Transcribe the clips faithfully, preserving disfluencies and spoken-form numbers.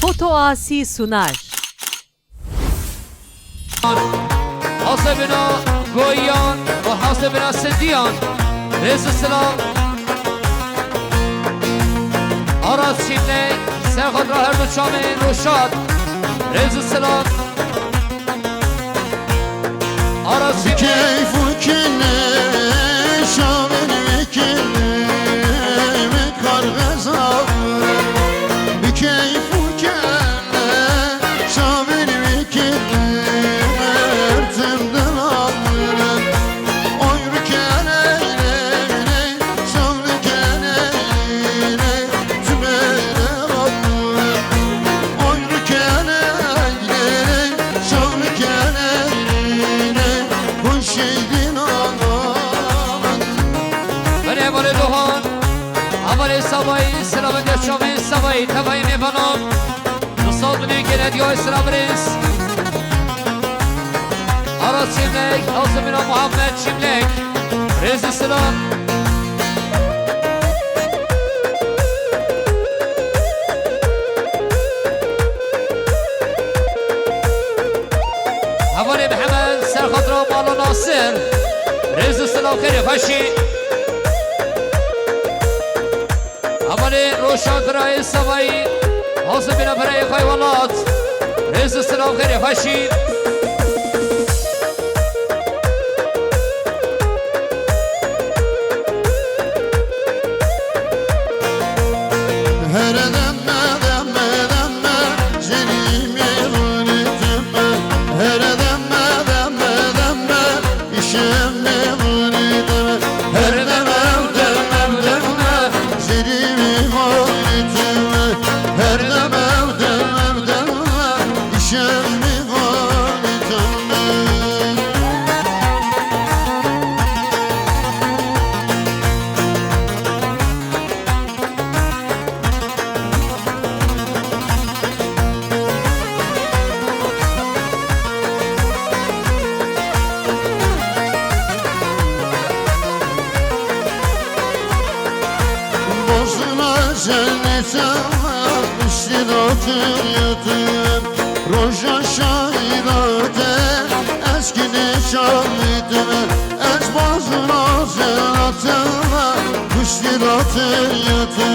Foto Asi sunar. Hasebina goyan û hasebina sindiyan. Rêz û silav. Aras Çîmlek, serxatra her du çavên Roşat. Rêz û silav. Aras Çîmlek. Bi keyf û kêlê şavên wê kêlê wê kar xezab. Bi keyf û kêlê şavên wê kêlê her tim delal. Oy rike ley ley ley, şav rike ley ley, tüme de bak. Oy rike ley ley ley, şav rike ley ley, hoş eydin aman. Berê hevalê Dohan, hevalê Savayî, selamet ya çavê Savayî, tevayî mêvanan. Li Saldunê gele diya Îsra Birêz. Aras Çîmlek, Azimîna Muhammed Çîmlek. Rêz û silav. Hevalê Mihemed, serxatra Mala Nasir. Rêz û silav, xêrê xweşî. Hevalê Roşan birayê Savayî, Azimîna birayê xwe welat. Rêz û silav, xêrê xweşî. Her deme, deme, deme, zerî mêvanê deme. Her deme, deme, deme, îşê mêvanê deme. Her deme, deme, deme, zerî mêvanê deme. Her deme, deme, deme, îşê mêvanê deme. Bozma cennetem, üstüne otur yatım. Roja şahidate, eski nişanlıydım. Ez bazına zelatına, kuştilatı yatı.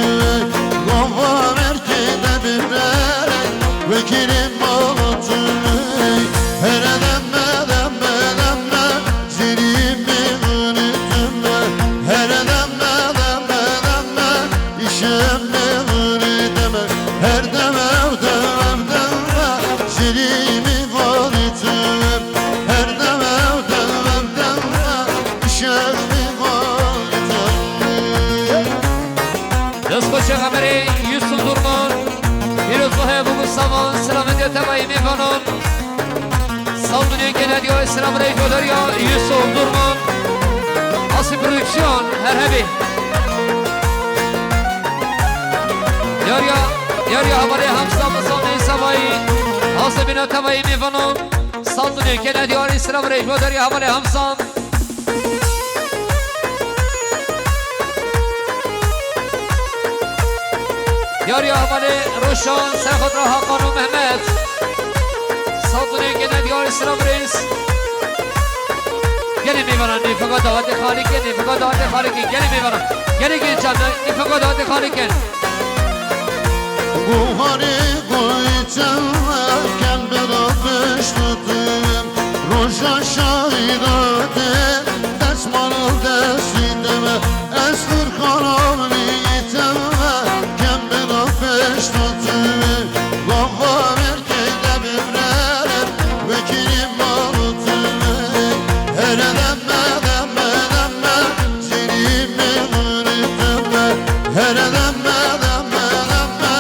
Gova merkede bir rey, vekilim balatı. Her deme, deme, deme, zerimi gönütüme. Her deme, deme, deme, işem bağrı deme. Her deme, deme, deme, zerimi gönütüme. Her deme, deme, deme, işem bağrı deme. Destxweşe Emerê Yusuf Durman, pîroz bahe bû savan, selametê tevayî mêvanan. Saldunê gele diya Îsra birê joderiya Yusuf Durman. Asi Prodüksiyon, her hebî. Yariya, yariya hevalê Hamza Mizanê Savayî. Asi bîna tevayî mêvanan. Saldunê gele diya Îsra birê joderiya hevalê Hamza. Yariya hevalê Roşan, Serxotra Hakan û Mehmet. Saldunê gene diyarê Sira Birêz. Gelê mêvanan nîfaka dawetê Xalikê, nîfaka dawetê Xalikê, gelê mêvanan. Gelê gencan nîfaka dawetê Xalikê. Guharê goyteme kem bira pişt ditim. Roja şahidate destmal destî deme. Ez Furkan avlîteme kem bira pişt ditim. Gava merkeyde bimrere vekî maltime. Her deme deme deme. Zerî mêvanê deme, her deme deme deme,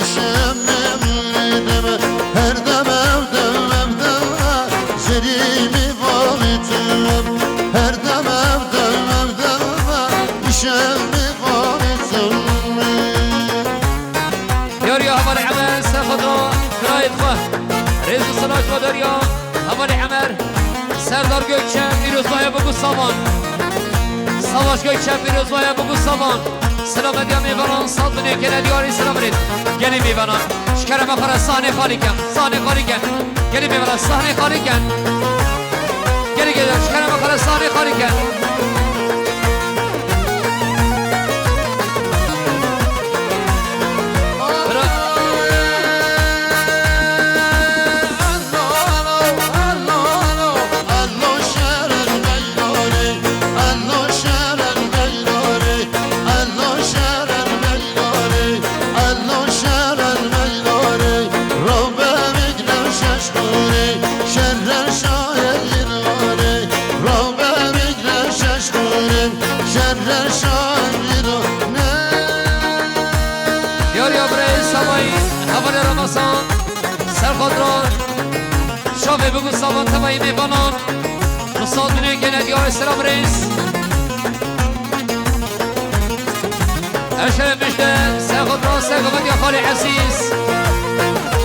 îşê mêvanê deme, her deme deme deme, zerî mêvanê deme, her deme deme deme, îşê mêvanê deme. Yariya hevalê Emer, Serxotra, birayê xwe. Rêz û silav ji we deriya hevalê Emer. Serdar Gökçe, pîrozbaya biku savan. Savaş Gökçe, pîrozbaya biku savan. Silametiya mêvanan, saldunê gele diyarê Sira Birêz. Gelê mêvanan, ji Kerema xwe re sahnê xalî ken, sahnê xalî ken. Gelî bê vela sahnê xalî ken. Gelî gelî ji kerema xwe re sahnê xalî ken. Bira- Yar ya birayê Savayî, hevalê Ramazan, Serxotra, şavê bigu savan tevayî mêvanan, Musal Dünê gene diyarê sira birêz. Eşe mijde, Serxotra, Serxotra ya xalê Ezîz.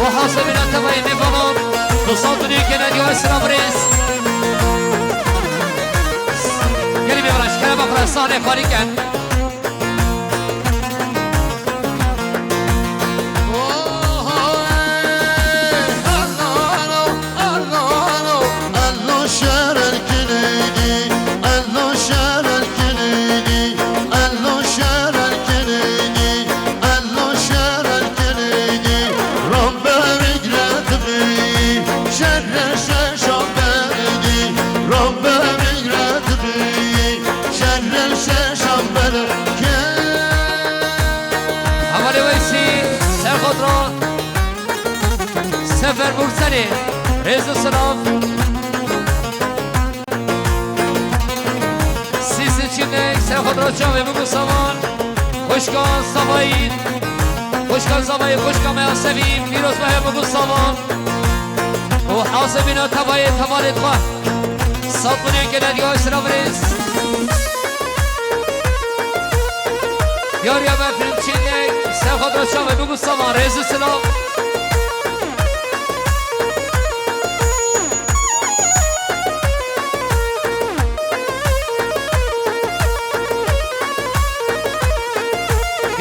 O hasebîna tevayî mêvanan, Musal Dünê gene diyarê sira birêz. Gelî bê viraş, kerema xwe re sahnê xalî ken. Hevalê Weysî, Serxotra, Sefer Burselê, rêz û silav. Sîsê Çînek, Serxotra çavê bigu savan. Xwişka Zavayî, xwişka Zavayî, xwişka me ya sevî, pîroz be he bigu savan. Û hasebîna tevayê tevalê xwe. Sat binê gene diyar sira birêz. Yar ya me film Çînek, Serxotra çavê bigu savan, rêz û silav.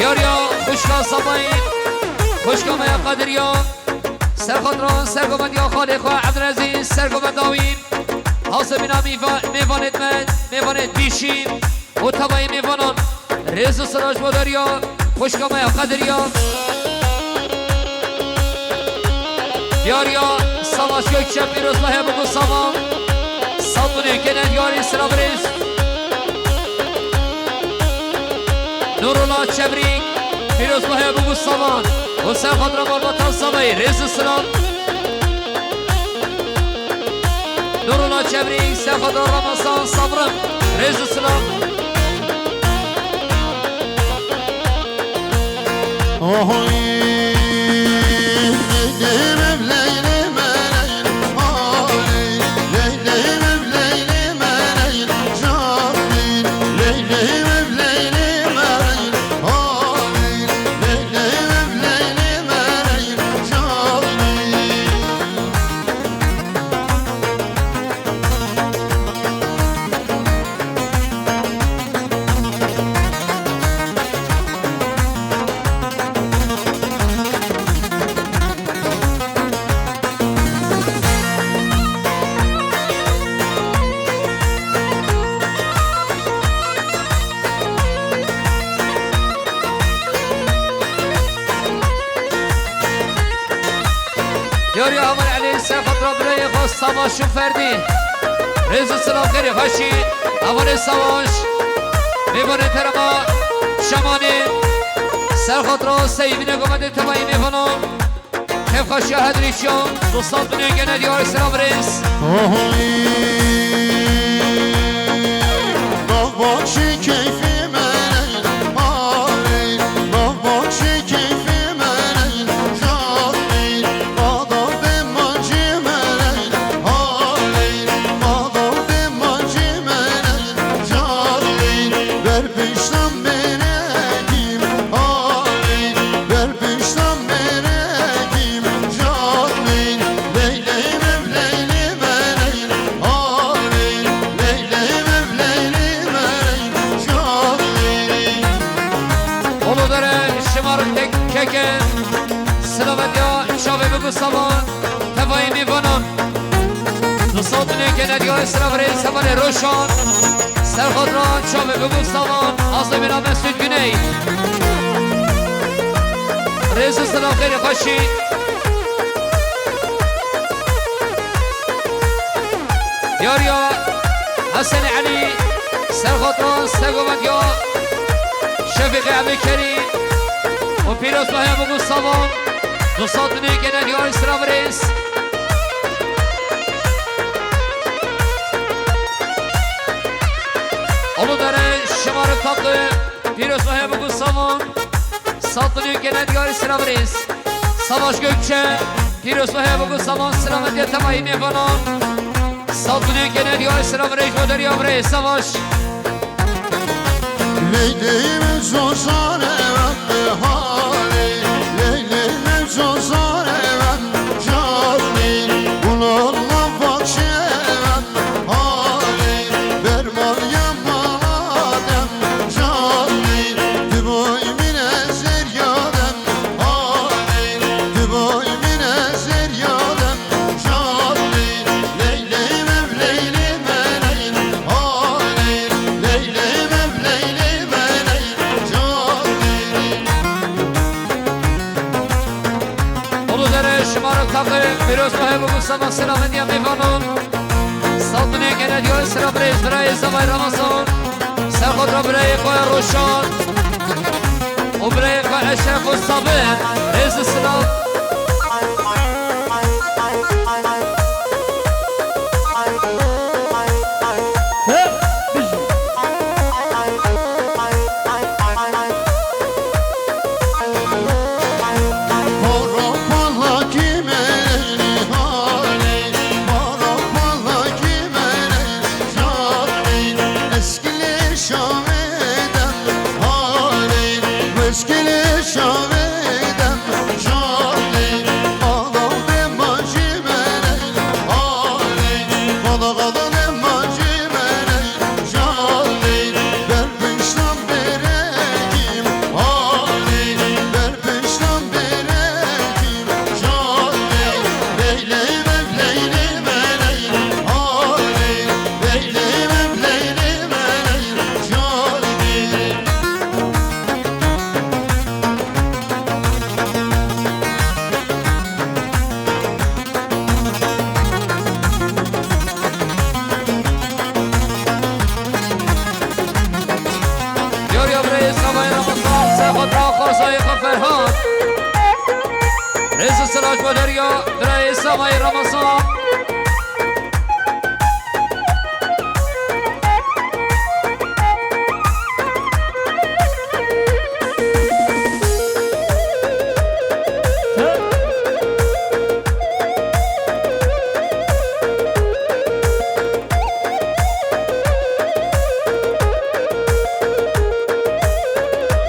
Yar ya xwişka Samayî, xwişka me ya Qediriya, Serxotra, Sergovendiya xalê xwe Ebdilezîz, Sergovenda wî, hasebîna mîva-, mêvanêt me, mêvanêt pîşî. û tevayê mêvanan, rêz û silav ji bo dariya xwişka me ya Qediriya. Diyariya Savaş Gökçe, pîroz be he bigu savan. Sat binê gene diyarê sira birêz. Nurullah Çebrîk, pîroz be he bigu savan. Û ser xatira malbata Savayî, rêz û silav. Nurullah Çebrîk, Sefada Ramazan Sabrim, rêz û silav. Yar ya Heval Elî, ser xatira birayê xwe Savaş û Ferdî. Rêz û silav xêrê xweşî, hevalê Savaş. Mêvanê terema Şemanê. Ser xatira Seyvîne Gomedê tevayî mêvanan. Kêfxweşiya hedrîşiya, dostan binê gene diyarê sira birêz. Savan, tevayî mêvanan. Du sed û neh kene diyarê sira virêz hevalê Roşan. Serxatran çavê bigo Savan, Azemîna Mesûd Güney. Rêz û silav xêrê xweşî. Yariya Hesen Elî, Serxatran Segovetiya, Şefîqê Emî Kerî û pîroz me heye bigo Savan. Du sed û neh kene diyarê sira virêz. Ulu dere şima re tatlı. Pîroz me heye bigo Savan. Sed û neh kene diyarê sira virêz. Savaş Gökçe. Pîroz me heye bigo Savan. Selametiya tevayî mêvanan. Sed û neh kene diyarê sira virêz. Bo deriya virêz. Savaş. Leylim zozare ve hale, leylim zozare ve canım, bununla vakşe ve hale, vermar ya maladem canım, tu boy mine zeryadem hale, tu boy mine zeryadem. Ulu dere şima re taqe pîroz me heye bigo Savan, selametiya mêvanan. Sed û neh kene diyarê sira virêz, birayê Zavay Ramazan. Serxatran birayê xwe Roşan. Û birayê xwe Eşref û Sabir, rêz û silav. Hep bijî. Eskili şavedem halê, eskili şavedem şalê, ağla dema cimeney halê, ağla ağla dema cimeney şalê, ber piştan berekim halê, ber piştan berekim şalê, leylê me, leylê me, ley halê. Yar ya birayê Savayê Ramazan, Sexotra Xozayê xwe Ferhat. Rêz û silav bo deriya birayê Savayê Ramazan.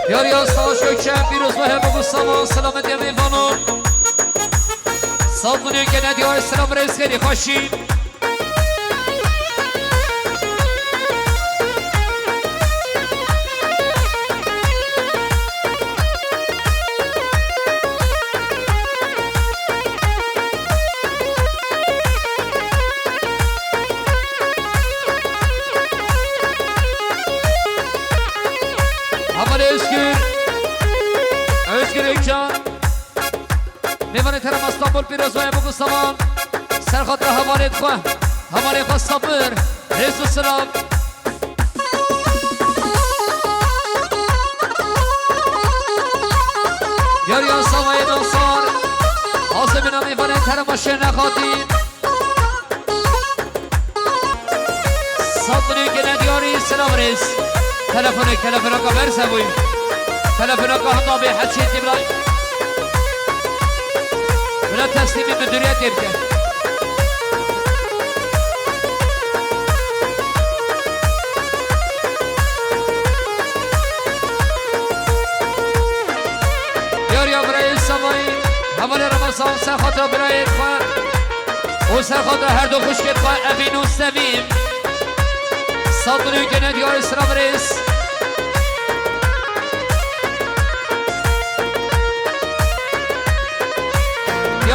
Yar ya Savaş Gökçe, pîroz be, hebe bo saman, selametiya mêvanan. Sağ olun, gene diyor, selam, rêz, xêrê, xweşî. Hevalê Özgür. Özgür Ökcan. Mêvanê terema Stenbol pîroz be, hebe bo saman. Serxatira hevalê xwe, hevalê xwe Sabir, rêz û silav. Yar ya Savayê Nasar, Azemîna mêvanê terema Şêrne Xatî. Sed milyon gene diyarî, selam rêz. Telefonek, telefonaka berse bûyî. Telefonaka henda bê heçê tê bila. Bila teslîmî midûriyetê bike. Yar ya birayê Savayî, hevalê Remezan, ser xatira birayê xwe. û ser xatira her du xwişkê xwe Evîn û Sevîm. Sed milyon gene diyarî, silav rêz.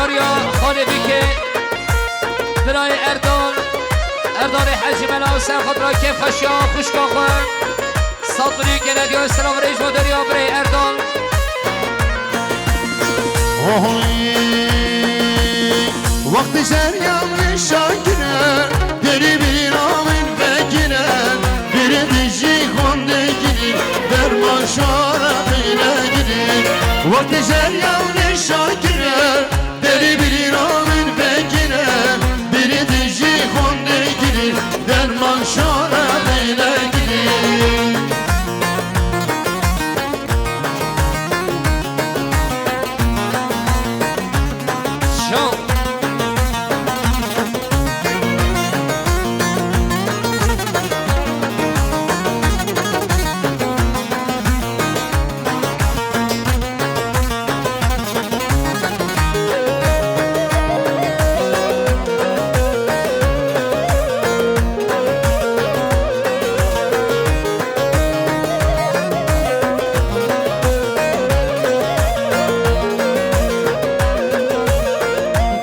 Arya xalê bike. Birayê Erdal. Erdalê Hecî Mela ser xwe bira kêf xweşiya xwişka xwe. Sat milyon gelek ya silav rêj bo derya birê Erdal. Ohoy, wextê zeryan şakire, derî bîra min vekire, bîrê dijî xwendekirî, derman şara xînekirî. Wextê zeryan şakire, derî bîra min vekire, bîrê dijî xwendekirî, derman şara xînekirî.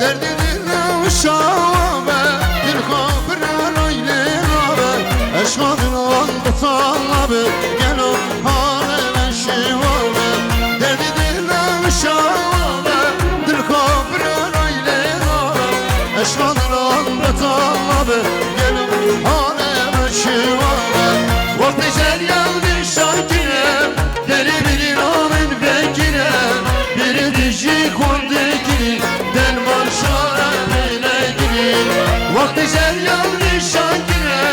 Derdê dil ew şawa be, dil xwe bira raylê rabe, eşqa dilan bitala be, gelo hale be şêwa be. Derdê dil ew şawa be, dil xwe bira raylê rabe, eşqa dilan bitala be, gelo hale be şêwa be. Wextê zeryan şakire, derê birî navin vekire, biri dijî xwendekirî, derman şara xênekirî. Wextê zeryan şakire,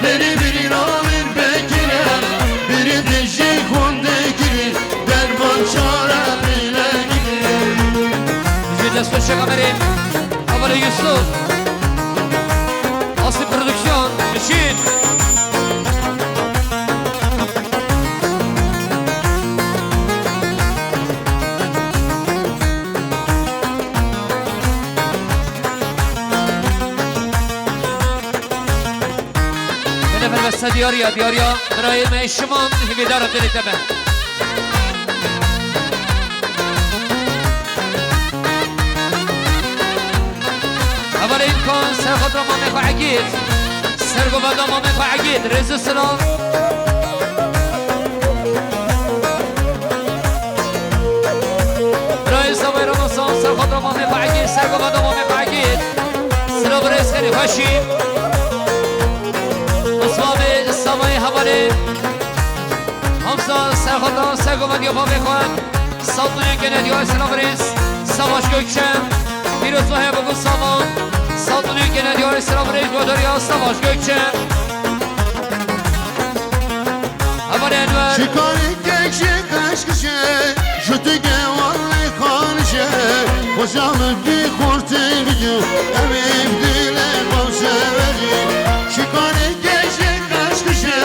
derê birî navin vekire, biri dijî xwendekirî, derman şara xênekirî. Ji dest xweş Şêx Emerê, Hevalê Yusuf, Asî Prodüksiyon, Şîn. Belê, belê, beste diyar ya, diyar ya. Birayê me şiman hêvîdara dilê te be. Hevalê Îmkan, ser xwe dira mamê xwe Egîd. Ser govenda mamê xwe Egîd, rêz û silav. Birayê Savayê Ramazan, ser xwe dira mamê xwe Egîd, ser govenda mamê xwe Egîd. Silav, rêz, xêrê, xweşî. Osmanê Savayê hevalê. Hamza ser xwe dira, ser govenda mamê xwe. Sat milyon gelek ya silav rêz, Savaş Gökçe. Pîroz Vahê Bogusama. Sat milyon gelek ya silav rêz, bo derya Savaş Gökçe. Hevalê Enwer. Şikarê kekşê qeşqişê, ji tu gewalê xanişê, xweşa min vî xortê bigî, ew ê dilê xwe severî. Şikarê kekşê qeşqişê.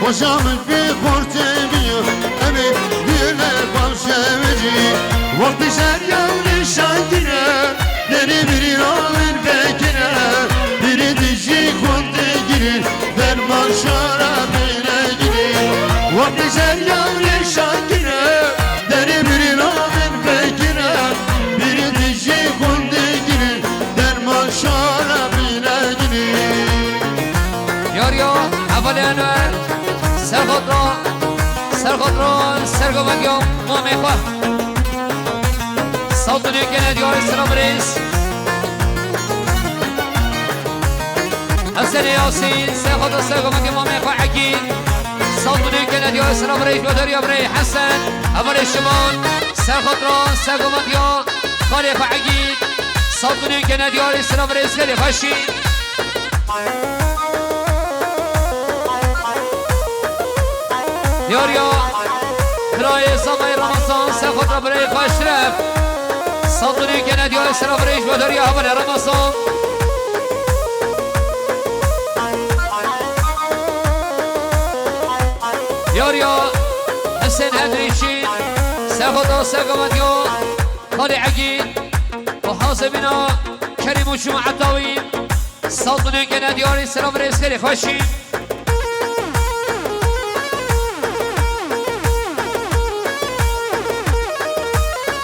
Şamik bi xortê biyo, em ê bîne baş şevecî. Wextê şer yaw nîşan kire, derê birî ravin vekire. Birî dijî xortê girin, derman şara bêne girin. Wextê şer yaw nîşan kire, derê birî ravin vekire. Birî dijî xortê girin, derman şara bêne girin. Yar ya, hevalê Enwer, serxotra, serxotra, sergovendiya mamê xwe. Sawt û nûkene diyarê sira birêz. Hesenê Yasîn, serxotra, sergovendiya mamê xwe Egîd. Sawt û nûkene diyarê sira birêz, wadariya birê Hesen, hevalê Şimal, serxotra, sergovendiya xalê xwe Egîd. Sawt û nûkene diyarê sira birêz, gelê xweşî. Diyariya birayê Zavayê Ramazan, serxotra birayê xwe Eşref. Sawt û nûkene diyarê sira birêz, wadariya hevalê Ramazan. Diyariya Hesen Hedrîşî, serxotra, sergovendiya xalê Egîd. Û hazebîna Kerîm û Cuma Etawî. Sawt û nûkene diyarê sira birêz, gelê xweşî.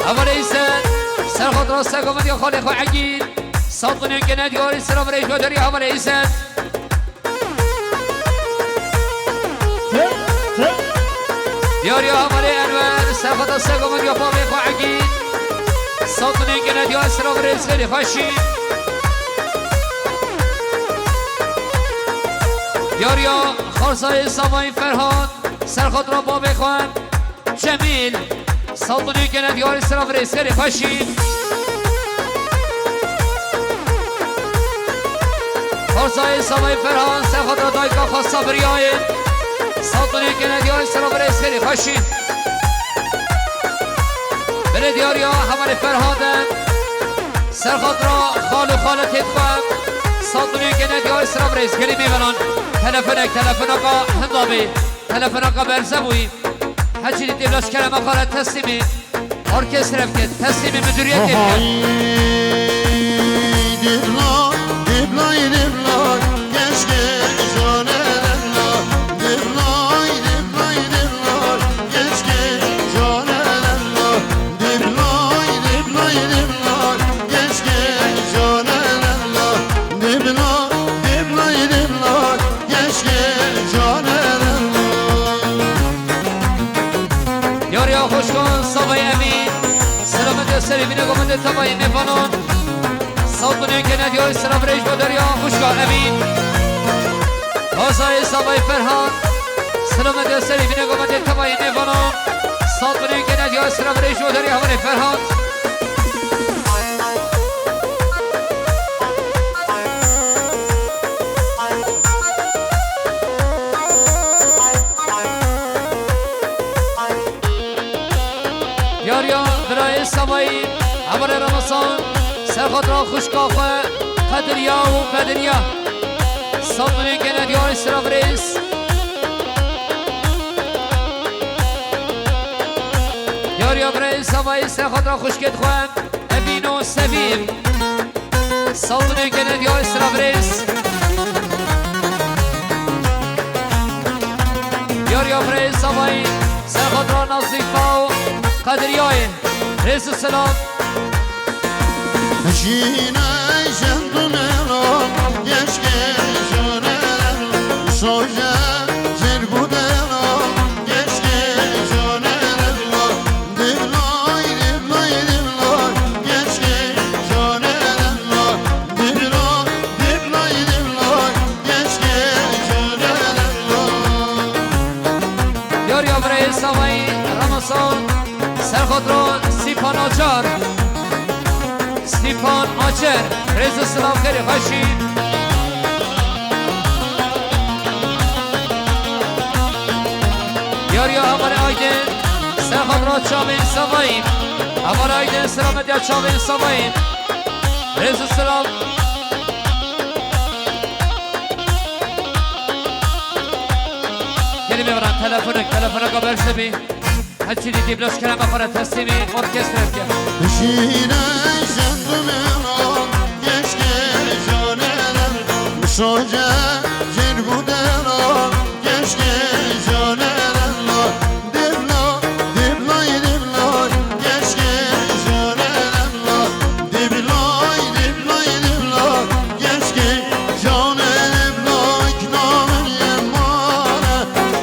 Hevalê Îzzet, serxotra, sergovendiya xalê xwe Egîd. Sawt û nûkene diyarê sira birêz, wadariya hevalê Îzzet. Diyariya hevalê Enwer, serxotra, sergovendiya bavê xwe Egîd. Sawt û nûkene diyarê sira birêz, gelê xweşî. Diyariya xarzayê Zavayê Ferhat, serxotra bavê xwe Cemîl. Sawt û nûkene diyarê sira birêz, gelê xweşî. Xarzayê Zavayê Ferhat, serxotra dayika xwe Sabriyayê. Sawt û nûkene diyarê sira birêz, gelê xweşî. Belê diyariya hevalê Ferhat e. Serxotra xal û xaletê xwe. Sawt û nûkene diyarê sira birêz, gelê mêvanan. Telefonek, telefonaka hinda bê. Telefonaka berze bûyî. Hecî dîtê bila ji kerema xwe re teslîmî orkestrê bike, teslîmî midûriyetê bike. Hay dibla, dibla, dibla, keşke jane dibla, dibla, dibla, dibla, keşke jane dibla, dibla, dibla, dibla, keşke jane dibla, dibla, dibla, dibla, keşke jane dibla. Yariya xweşkan Savayê Emîn, selamet ya serê vîne gomete tavayê mêvanan. Sawt û nûkene diyarê sira birêz, wadariya xweşka Emîn. Xarzayê Savayê Ferhat, selamet ya serê vîne gomete tavayê mêvanan. Sawt û nûkene diyarê sira birêz, wadariya hevalê Ferhat. Yariya birayê Savayî, hevalê Ramazan, serxotra xwişka xwe Qediriya û Bediriya. Sawt û nûkene diyarê sira birêz. Yariya birayê Savayî, serxotra xwişkê xwe Evîn û Sevîm. Sawt û nûkene diyarê sira birêz. Yariya birayê Savayî, serxotra Nazîfa û Qedriyayê. Rêz û selam. Jîne jend û melo, keşke jone soje jêr bûdelo, keşke jone delo. Dibloy, dibloy, dibloy, keşke jone delo. Diblo, dibloy, dibloy, keşke jone delo. Yariya birayê Savayî Ramazan, serxotra Stîpan Acar. Stîpan Acar, rêz û silav, xêrê xweşî. Yariya hevalê Aydin, serxotra çavên Savayî. Hevalê Aydin, selamet ya çavên Savayî. Rêz û silav. Gelê Telefonik, telefoneka bersivî. Her çî dîtî bila ji kerema xwe re teslîmî orkestrê bike. Şîne jendimê lan, keşke canê lan, şoce jêr bû de lan, keşke canê lan. Dibla, diblay, diblay, keşke canê lan. Diblay, diblay, diblay, keşke canê lan. Akna min yê mane,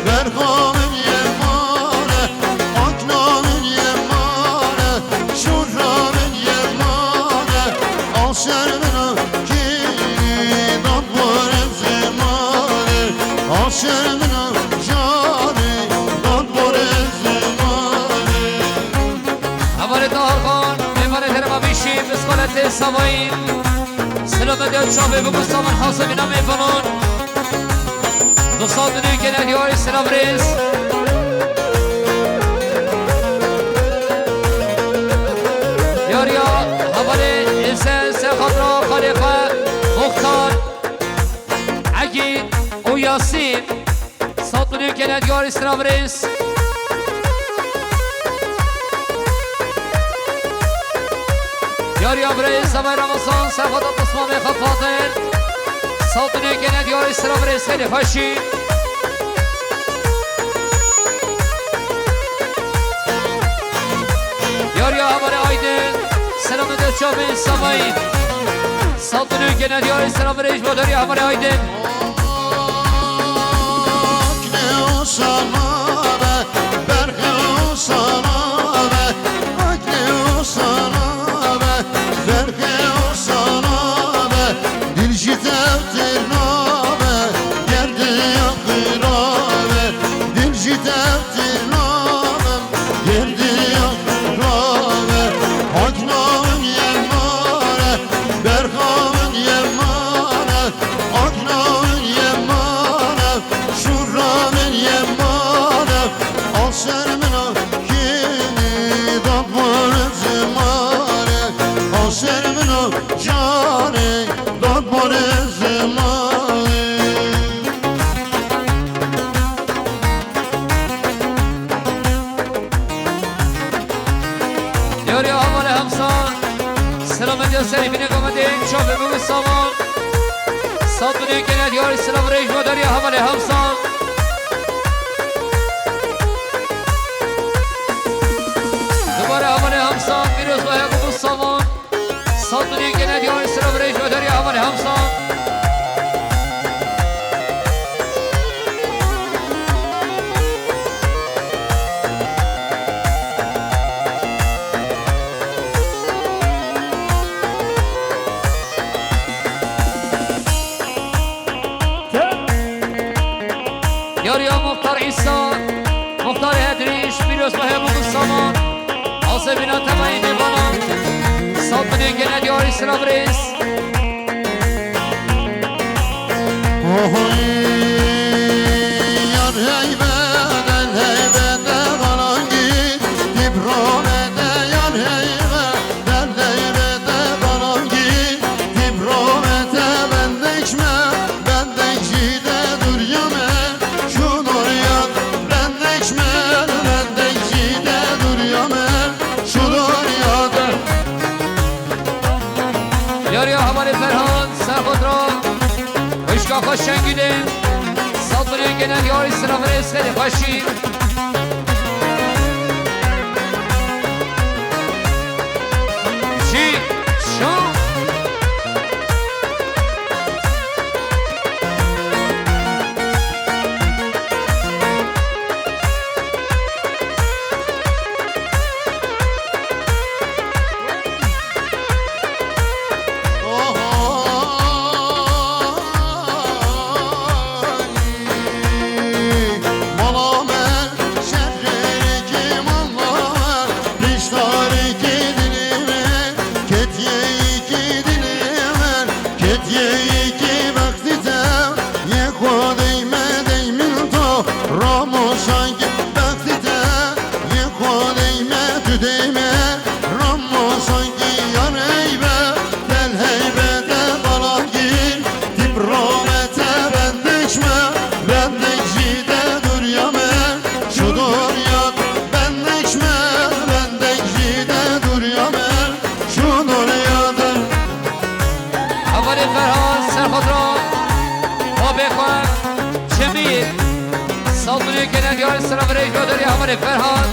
berxa min yê mane, akna min yê mane, şûra min yê mane. Aşer min o kî dan borê zê mane, aşer min o canê dan borê zê mane. Hevalê Tahar Xan, mêvanê herêma Bîşî, bi skolê tê Savayî. Selamet ya çavê biku saman hasibîna mêvanan. Nuqsat duyê gene diyarî selam rêz. Yariya hevalê Êse, Serxatra, Xalê xwe, Muxtar, Egîn û Yasîn. Sat milyon gene diyarî sira virêz. Yariya virêz, Semay Ramazan, Serxwata Qismamê Xefatin. Sat milyon gene diyarî sira virêz, xeylê xweşî. Yariya hevalê Aydin, selamê de çavên Semayî. Sat milyon gene diyarî sira virêz, bo dariya hevalê Aydin. Akne o sana be, berxe o sana be, akne o sana be, berxe o sana be, dil ji tevtir nabe, gerdi ya qirabe, dil ji tevtir nabe, gerdi ya qirabe, akna min yê mane, berxa min yê mane, akna min yê mane, şûra min yê mane, aşer min o kî dan borê zê mane, aşer min o canê dan borê zê mane. Yariya hevalê Hemsan, selametiya serî bîne gamedê, çavê bibe saman. Sat milyon gene diyarî selam rêj bo dariya hevalê Hemsan. Dubare hevalê Hemsan, pîroz be, bibe saman. Sat milyon gene diyarî sira virêj ve deriya hevalê Hemsan. Yariya Muxtar Îsa, Muxtarê Hedrîş, pîroz be, hemû saman. Asebîna temayî mêvanan. Sat bidê gene diyarî sira virêz. Ohoy, yar heybeden heybete balangî, dîbromete yar heybeden heybete balangî, dîbromete bendekme, bendek jî de durya me, şu dorya de bendekme, bendek jî de durya me, şu dorya de. Yariya hevalê Ferhan, Serxotra, Xwişka xwe Şengîlê, sat birê gene diyarî sira virêz xêrê xweşî. Jî şan. Altınê gene diyarê sira virêj ve derya hevalê Ferhat.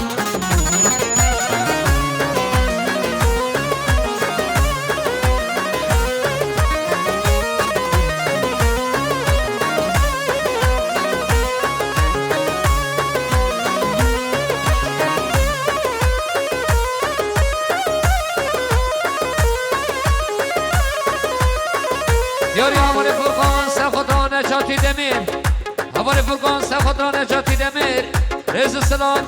Yarî hevalê Furkan, Serxotra Necatî Demîr. Hevalê Furkan, Serxotra Necatî Demîr. Rêz û selam.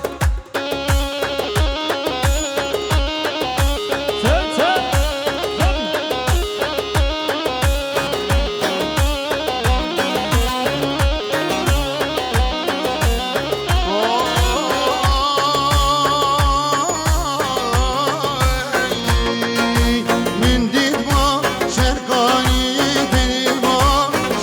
Min dît ma şerkanî, dît ma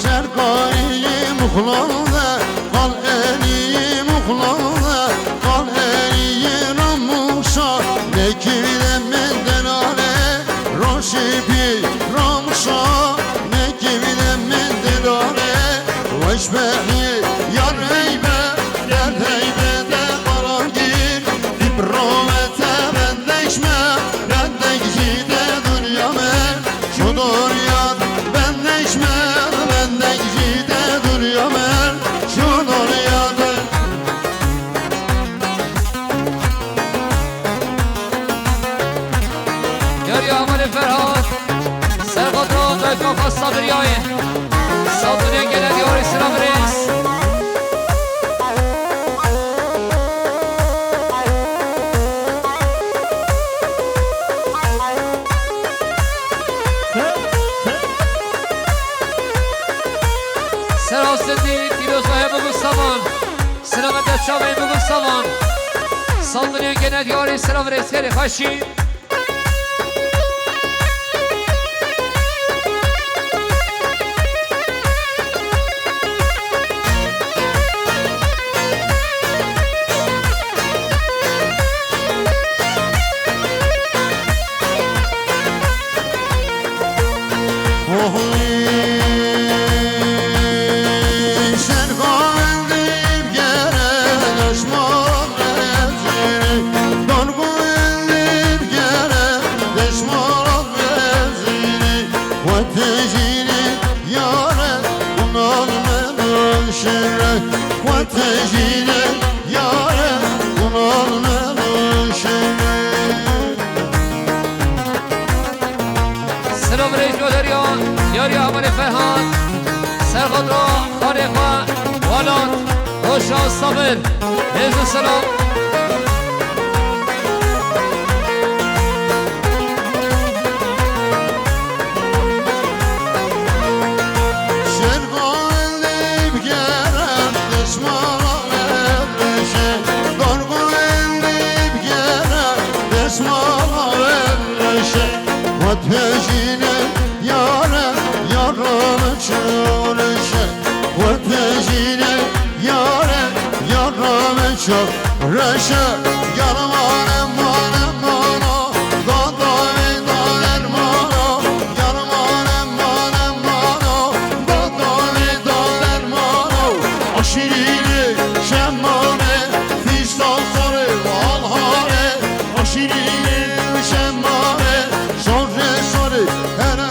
şerkanî muxlan de, qal enî muxlan de, qal enî ramuşa, nekî de min delale, roşî pî ramuşa, nekî de min delale, weş behî yar heybe, der heybe de qaragîr, dîp rawete bendek me, bendek jî de dunya me. Şu doryad bendek me, bendek jî de dunya me. Şu doryad. Yarî hevalê Ferhat, Serxotra Beka Xasta Biryayê. Saldırıya gelen yarî sira virêz. Serasteti Pîroza Hebo Gustavan. Selamet çavê Hebo Gustavan. Saldırıya gelen yarî sira virêz, herê xweşî. Selam reis Roderio, yarî hevalê Ferhat, Serxotra, xalê xwe, Welat, Roşa Sabir, rêz û selam. Wet hejîne yare, yare min çolişe. Wet hejîne yare, yare min çolişe. Yar mane, mane, mano, dada wê da dermano. Yar mane, mane, mano, dada wê da dermano. Aşîrî şemane, fîsta sarê, alhare. Aşîrî şemane, sarê, sarê, here.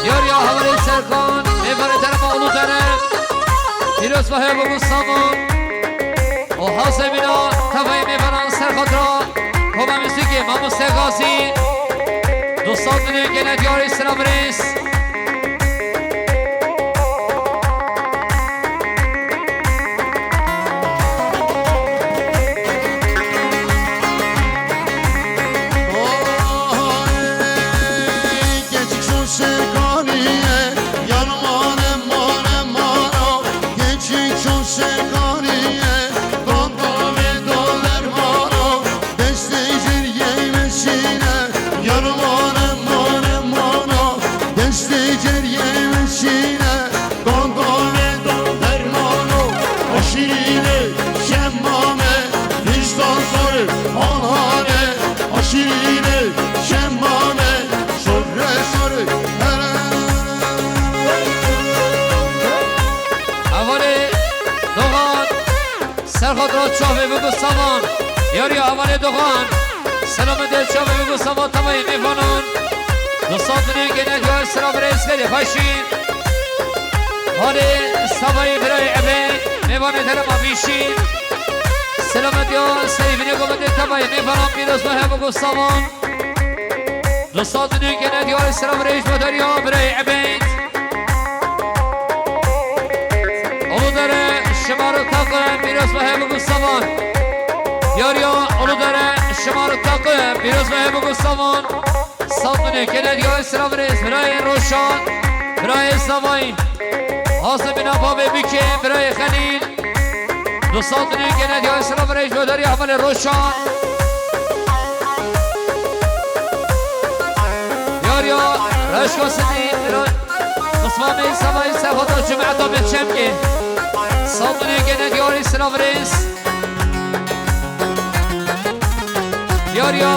Yarî hevalê Serkan, mêvanê derma û dere. Pîroz ve Hebo Mustafa. O hazemîna tevayê mêvanan Serxotra. Koma muzîkê Mamoste Gazî. Dostan min ê gele diyarê sira birêz. Oy, keçik şûn şêrkaniye, yar mane, mane, mano. Keçik şûn şêrkaniye, dada wê da dermano. Destê jêr yê meşîne, yar mane, mane, mano. Destê Xatra çavê bigo savan. Yariya hevalê Doxan. Selametê çavê bigo savan tevayê mêvanan. Dostan dilê gene diyar sira birê eskerê xweşî. Halê savayê birayê Ebê. Mêvanê derema bîşî. Selametiya serî binê gometê tevayê mêvanan pîroz me he bigo savan. Dostan dilê gene diyar sira birê ji me derya birayê Ebê. Uludere şima re taqe pîroz me he bigo savan. Yariya Uludere şima re taqe pîroz me he bigo savan. Saldunê kene diyo sira birêz birayê Roşan, birayê Savayî. Azimîna bavê bikê birayê Xelîl. Du saldunê kene diyo sira birêz ji me derya hevalê Roşan. Yariya reşka sidî bira Qismamê Savayî sefata cumeta bi çemkê. Saldunê gene diyarî sira birêz. Diyariya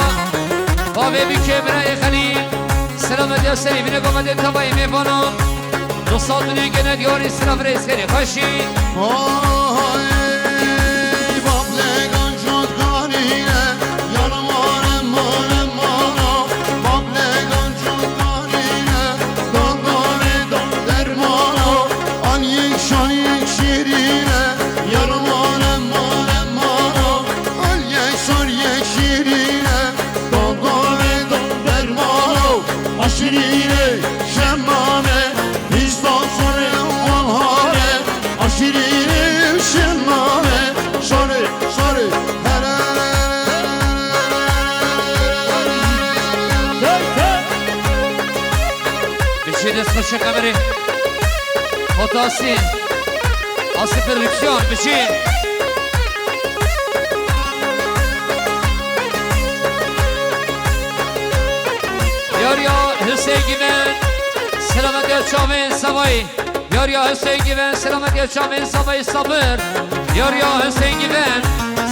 bavê bikê birayê Xelîl. Selametiya serî binê gometê tevayê mêvanan. Du saldunê gene diyarî sira birêz kerê xweşî. Ay, bab legan jot kanîne, yanım arem arem ana. Bab legan jot kanîne, dan dane dan dermana. Al yek şan yek şirine, yanım arem arem ana. Al yek şan yek şirine, dan dane dan dermana. Aşirine şemmame, pişta sore wan hare. Aşirî şemame, şarê, şarê, here. Biçî dest xweşe qemerê. Potasi. Asi produksiyon, biçî. Yariya Hüseyin Güven, selametiya çavên Savayî. Yariya Hüseyin Güven, selametiya çavên Savayî sabir. Yariya Hüseyin Güven,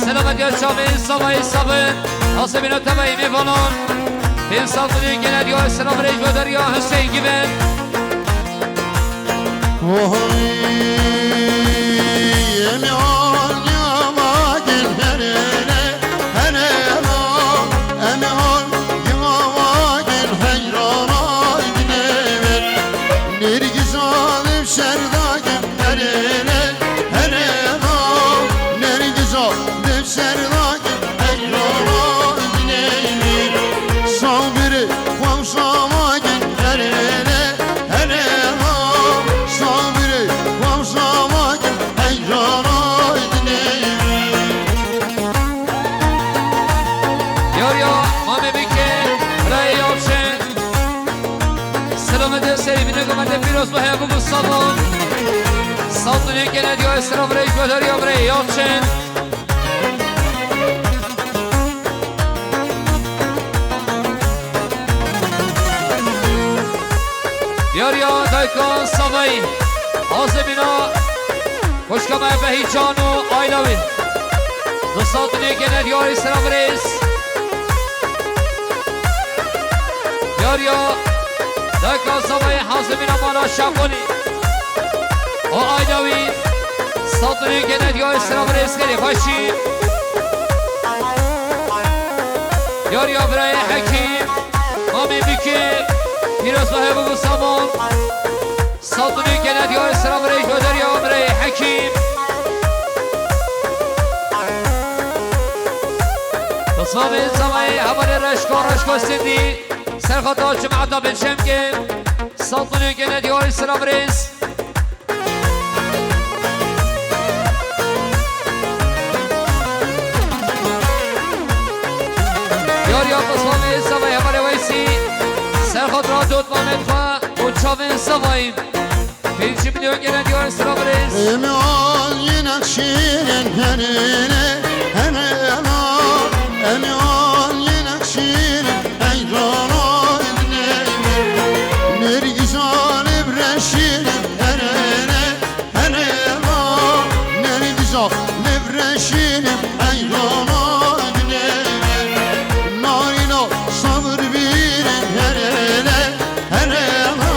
selametiya çavên Savayî sabir. Asibîna tevayî mêvanan. Pênc sal dilê gene diyo selam rêj ve Dariya Hüseyin Güven. Oy, em ê al yamagin herêne, herêna, em ê al yamagin heyrana dinêver. Nêrgiza dev şerdagin herêne, herêna, nêrgiza dev şerdagin heyrana dinêver. Sabirê xweşa magin herêne, herêna, sabirê xweşa magin heyrana dinêver. Yar ya, mamê bike, rayê Yalçin. Selametê serî binê gometê pîroz bihe bigo savan. Saldunê gene diyo selam rêj ve Dariya birayê Yalçin. Yariya dayka Savayî, Azimîna, xweşka me Behîcan û aîla wî. Du saldunê gene diyarî sira birêz. Yariya dayka Savayî, Azimîna mala Şaxolî. O aîla wî, saldunê gene diyarî sira birêz kerê xweşî. Yariya birayê Hekîm, mamê bikê, pîroz ve hebu savan. Saldunê gene diyarî sira birêj ve Dariya birayê Hekîm. Qismamê Savayî hevalê reşko, reşko sindî. Serxata cumeta bin şemkê. Saldunê gene diyarî sira birêz. Yar ya Qismamê Savayî hevalê Weysî. Serxatra dot Mamed xwe û çavên Savayî. Pêncî milyon gene diyar sira birêz. Em al yenek şirin herêne, herêna. Em al yenek şirin heyrana dinêver. Nêrgiza lêvreşinim herêne, herêna. Nêrgiza lêvreşinim heyrana dinêver. Narîna sabir bîrin herêne, herêna.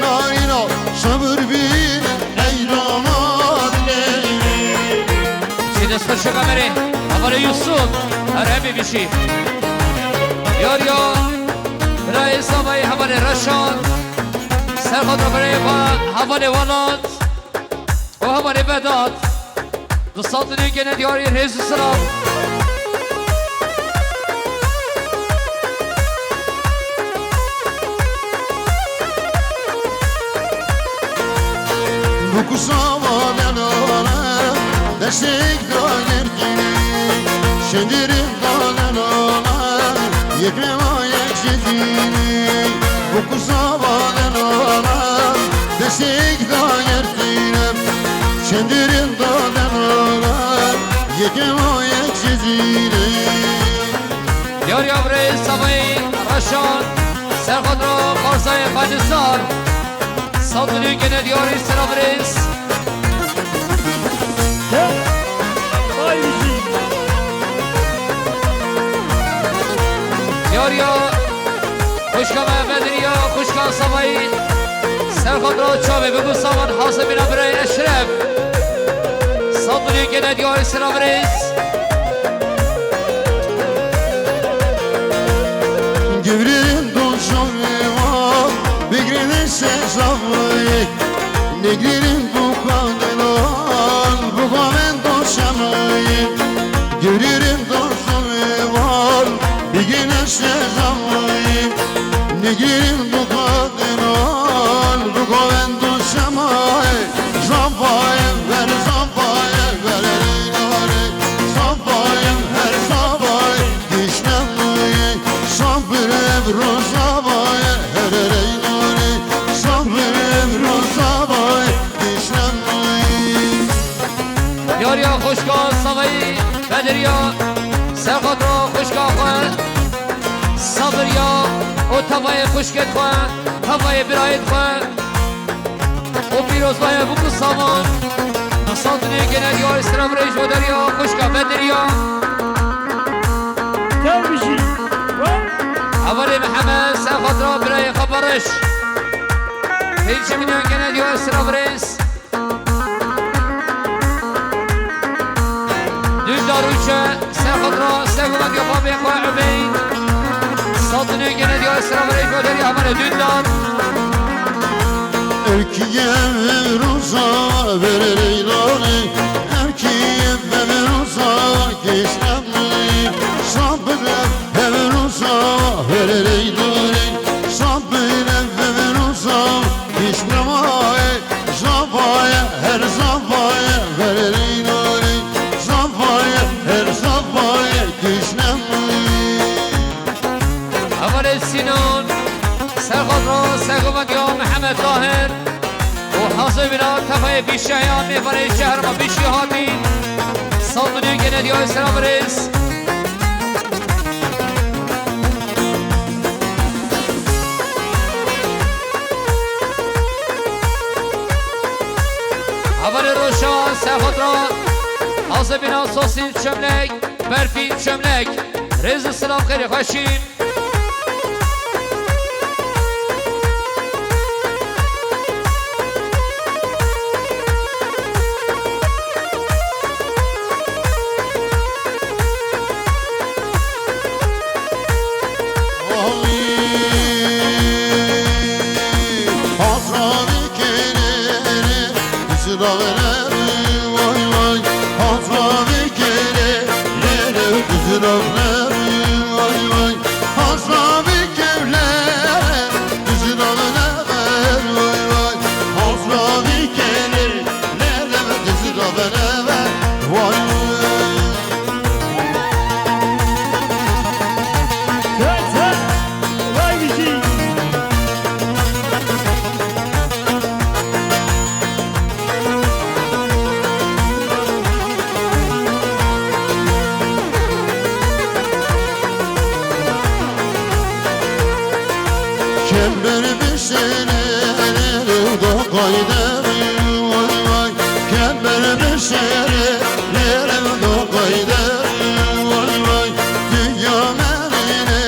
Narîna sabir bîrin heyrana dinêver. Sîde Hevalê Yusuf, her hemî bijî. Yar ya, birayê Zavayê, hevalê Reşan, Serxot, birayê va-, hevalê Welat û hevalê Vedat. Di sed û nehê gene diyarî rêz û silav. Buku sava delale, deşek da yerkini, şendirin da delale, yekme va yek jezini. Buku sava delale, deşek da yerkini, şendirin da delale, yekme va yek jezini. Yar ya birê Zavayê Reşan, Serxot ra Xarzayê Xanizar. Sed û nehê gene diyarî sira birêz. Vay bijî. Yar ya, xwişka me Bedriya, xwişka Zavayê. Serxot ra çavê biku savan, hasibîna birayê Eşref. Sed û nehê gene diyarî sira birêz. Gevrerin doşavê wa, bigrin sezavê. Negrin bu kadar, bu kadar doşavê. Gevrerin doşavê wa, bigrin sezavê. Negrin bu kadar, bu kadar doşavê. Zavayê, ver zavayê, ver ey nare. Zavayê, her zavayê. Kişnamê, sabir ev rozavayê, hererey nore, sabir ev rozavayê, kişnamê. Yar ya xwişka Zavayê, Bedriya, Serxot ra xwişka xwe, sabir ya, û tevayê xwişkê xwe, tevayê birayê xwe. O pîrozbaya biku savan. Di sed û nehê gene diyarî sira birêj û derya xwişka Bedriya. Tev bijî. Hevalê Mihemed, Serxot ra birayê xwe Beriş. Pêncî milyon gene diyarî sira birêz. Dündar Uçe, Serxot ra, Serxot ya babê xwe Ubeyd. Sed û nehê gene diyarî sira birêj û derya hevalê Dündar. Erkiye vevroza vererey lale, erkiye vevroza kişnamê, sabir vevroza vererey lale, sabir vevroza kişnamê. Zavayê, her zavayê, vererey norey. Zavayê, her zavayê, kişnemey. Hevalê Sinan, Serxot ra, Serxot ya Mihemed Tahir. Û hazir bîna tevayê bîşeya, mêvanê şehr ma bîşî hatî. Saldinê gene diyayê sera birêz. Hevalê Roşa, Serxot ra, hazir bîna sosîn çömlek, berfîn çömlek. Rêz û silav, xêr û xweşî. Kember beşere da qayde, vay vay. Kember beşere da qayde, vay vay. Dünya merine,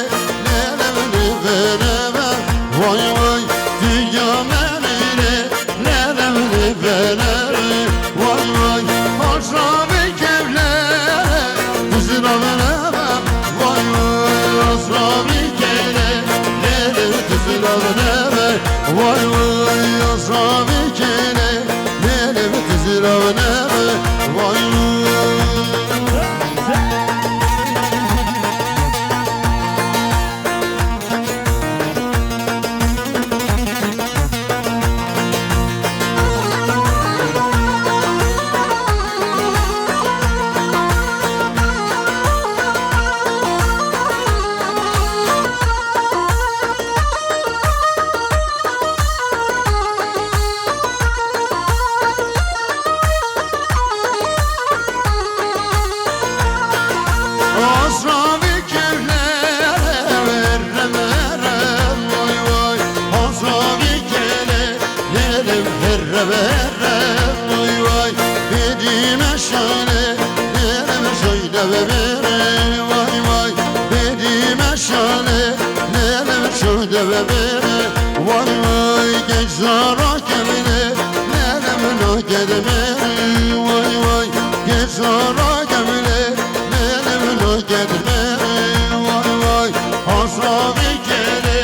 lelem levere, vay vay. Dünya merine, lelem levere, vay vay. Haşra ve kevlere, düz Vay vay, asabî kêlê, lêlê bi tizî ravneme. Vay vay. Asabî kêlê, lêlê bi tizî ravneme. Vay vay, asabî kêlê, lêlê bi tizî ravneme. Vay vay, bêdî meşalê, lêlê bi tizî ravneme. Vay vay, bêdî meşalê, lêlê bi tizî ravneme. Vay vay, geç zara kemine, lêlê bi tizî ravneme. Vay vay, geç zara kemine, lêlê bi tizî ravneme. Vay vay, asabî kêlê,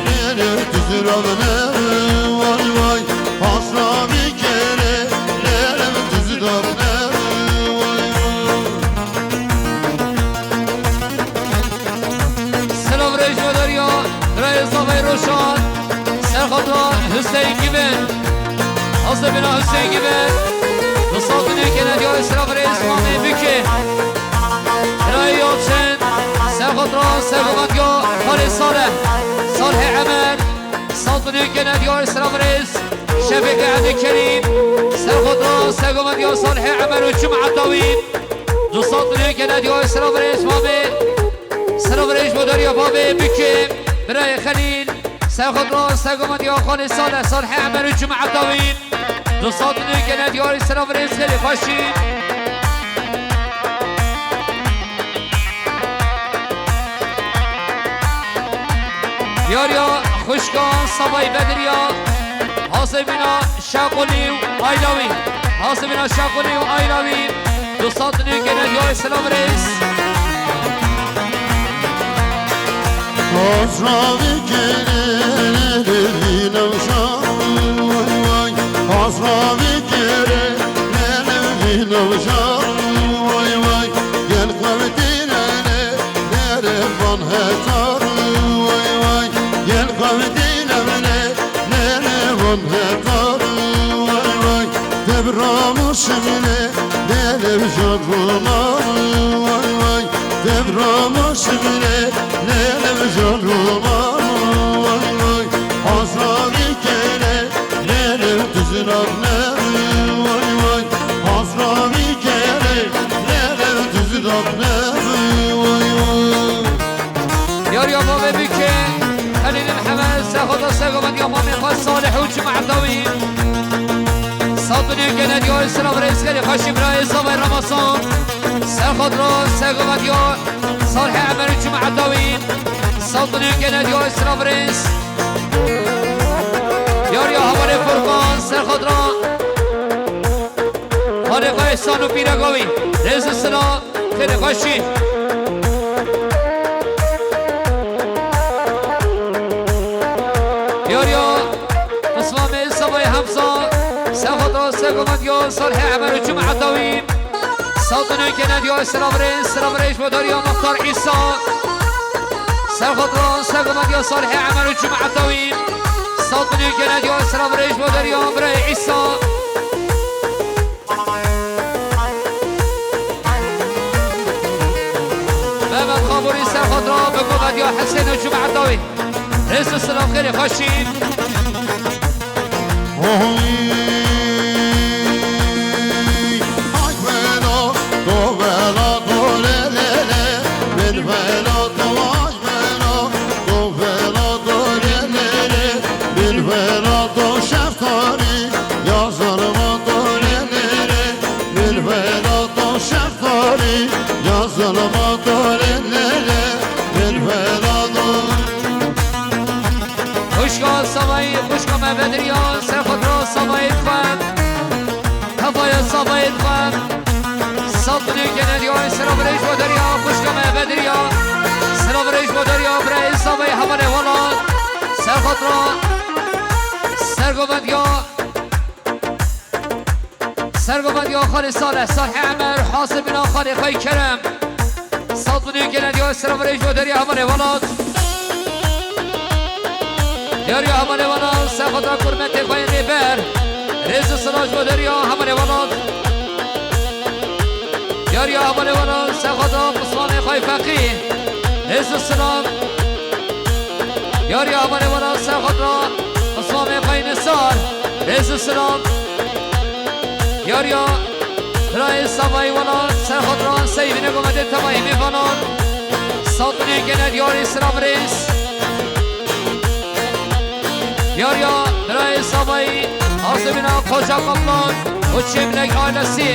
lêlê bi tizî ravneme. Vay vay, asabî kêlê, lêlê bi tizî ravneme. Vay vay. Silav rêj û dariya birayê Zavayê Roşan, serxotra Hüseyin Güven. Hazır bina Hüseyin Güven. Dostlar, dünü gene diyor silav rêj Mamê Bükê. Birayê Yalçın, serxotra sergovan diyor Halê Salih. Salih Emer. Sal dünü gene diyor silav rêj Şefik Abdülkerim. Serxotra sergovan diyor Salih Emer û Cuma Tawî. Dostlar, dünü gene diyor silav rêj Mamê. Silav rêj bo dariya bavê Bükê, birayê Xelîl, serxotra sergovan diya Xalê Salih, Salih Emer û Cuma Tawî. Dostlar, dünü gene diyarî silav rêj xêlê xweşî. Diyariya xwişka Savayî Bediriya, hazir bîna Şaqulî û Aylawî. Hasibîna Şaqulî û Aylawî. Du sed nû gene diyor silav rêz. Hasravî kere lelevî newşa, vay vay. Hasravî kere lelevî newşa, vay vay. Gel xewtîne ne, nere van hetar, vay vay. Gel xewtîne ne, nere van hetar, vay vay. Devra maşimine, lelev jarruma, vay vay. Devra maşimine, lelev jarruma, vay vay. Hasravî kere, lelev tuzrak ne, vay vay. Hasravî kere, lelev tuzrak ne, vay vay. Yar ya bavê Bikê, Xelîlê Mihemed, serxotra sergovan diya mamê xwe Salih û Cuma Evdawî. Sed binê gene diya silav rêz xelî xweşî birayê Zavay Ramazan. Serxotra sergovan diya Salih Emer û Cuma Evdawî. Sed binê gene diya silav rêz. Yar ya hevalê Furkan, serxotra. Xalê xwe Îhsan û Pîreka wî. Rêz û silav, xêrê xweşî. Yar ya, Qismamê Savayê Hemza, serxotra sergovan diya Salihê Emer û Cuma Evdawî. Sed binê gene diya silav rêz, silav rêz bo dariya Muxtar Îsa. Serxotra sergovan diya Salihê Emer û Cuma Evdawî. Sed binê gene diya silav rêz bo dariya birayê Îsa. Mehmet Xaburî serxotra bi govediya Hesên û Cuma Evdawî. Rêz û silav xêrê xweşî. Oy, ay vela, do vela, do le le le, min vela, do ay vela, do vela, do le le le, min vela, do şeftarî, ya zalima, do le le le, min vela, do şeftarî, ya zalima, do le le le, min vela, do. Xwişka Savayî, xwişka me Bediriya, serxotra Savayî dixwem. Hevaya Savayî dixwem. Sed binê gene diya silav rêz bo dariya, xwişka me Bediriya. Silav rêz bo dariya, birayê Savayî hevalê welat. Serxotra, sergovendiya, sergovendiya Xalê Salih, Salih Emer, hasibîna Xalê Xey Kerem. Sat û nî gene diya sira virêj bo deriya hevalê welat. Deriya hevalê welat, serxotra kurmetê xwe yên rêber. Rêz û silav bo deriya hevalê welat. Yariya hevalê welat, serxotra pismanê xwe feqî. Rêz û silav. Yariya hevalê welat, serxotra pismanê xwe nisar. Rêz û silav. Yariya birayê Savayî welat, serxotra seyvîne gomedê tevayî mêvanan. Sat û nî gene diyarî sira virêz. Yariya birayê Savayî, hasibîna Koca Kaplan û Çêmlek ailesî.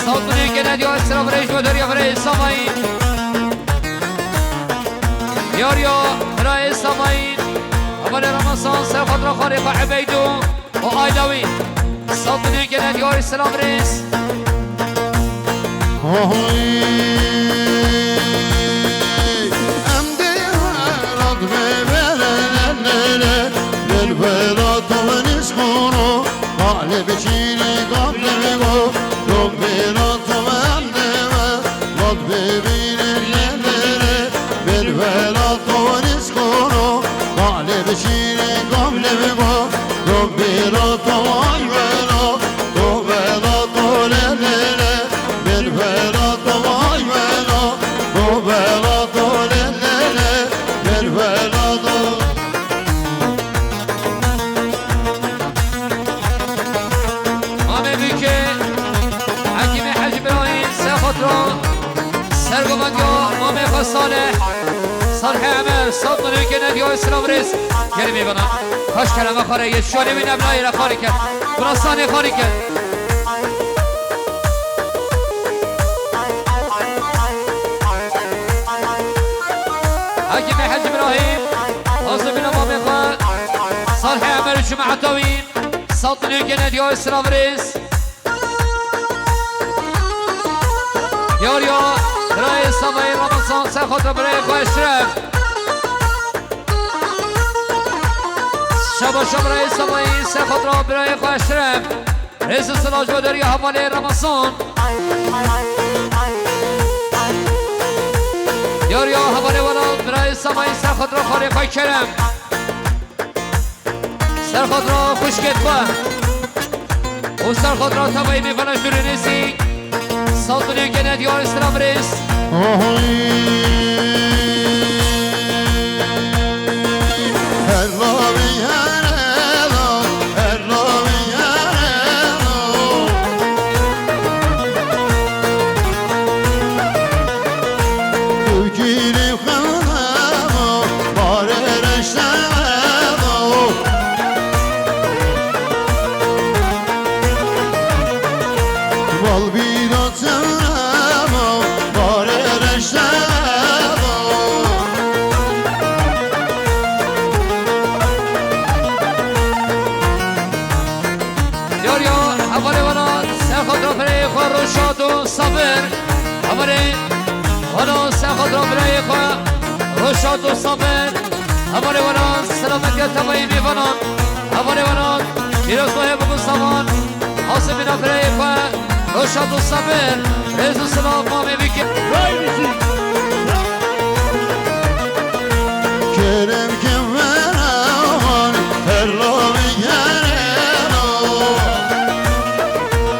Sat û nî gene diya sira virêj bo deriya birayê Savayî. Yariya birayê Savayî, hevalê Ramazan, serxotra Xalê xwe Ebeydo û aile wî. Sat û nî gene diyarî sira virêz. Oy, em dê welat bê bê lê lê lê lê. Bê welat û nişxono, qalê biçînî gam lê go. Dom welat û em dê welat bê bê lê lê lê lê. Bê welat û nişxono, qalê biçînî gam lê go. Dom welat û ay welat. To vela to le le le, bel vela to ay vela, to vela to le le le, bel vela to. Mamê Bîkê, Hekîmê Hecî Birayî, Sexotra, Sergovendiya, Mamê xwe Salih, Salih Emer, Sat Mirûkê Nediya, Îslam Rêz, gelê mêvana. Kaş kerema xare yê, şanê wî neblayê re xarî kerd. Birasanê xarî kerd. Hakîmê Hecî Îbrahîm, Azimîna Mamê xwe, Salihê Emer û cemaeta wî, Saltinê gene diya Îslam Rêz. Yar ya, birayê Savayî Ramazan, ser xatir birayê xwe Eşref. Şabaşa birayê Savayî, ser xatir birayê xwe Eşref. Rêz û silav ji bo deriya hevalê Ramazan. Yar ya hevalê welat, birayê Savayî, ser xatir xalê xwe Kerem. Ser xatir xwişkê xwe. Û ser xatir tevayî mêvana ji dûr û nêzîk. Saltinê gene diyar Îslam Rêz. Oy. Her lavî here lav, her lavî here lav. Tu kîrî xwe lav, barê reşte lav. Bal bîra çerema, barê reşema. Yar ya, hevalê wana, ser xatir birayê xwe Roşat û Sabir. Hevalê wana, ser xatir birayê xwe Roşat û Sabir. Hevalê wana, selametiya tevayî mêvanan. Hevalê wana, pîrozbahê bibo savan. Hasibîna birayê xwe, Roşat û Sabir, rêz û silav mamê Bîkê. Ray Müzik,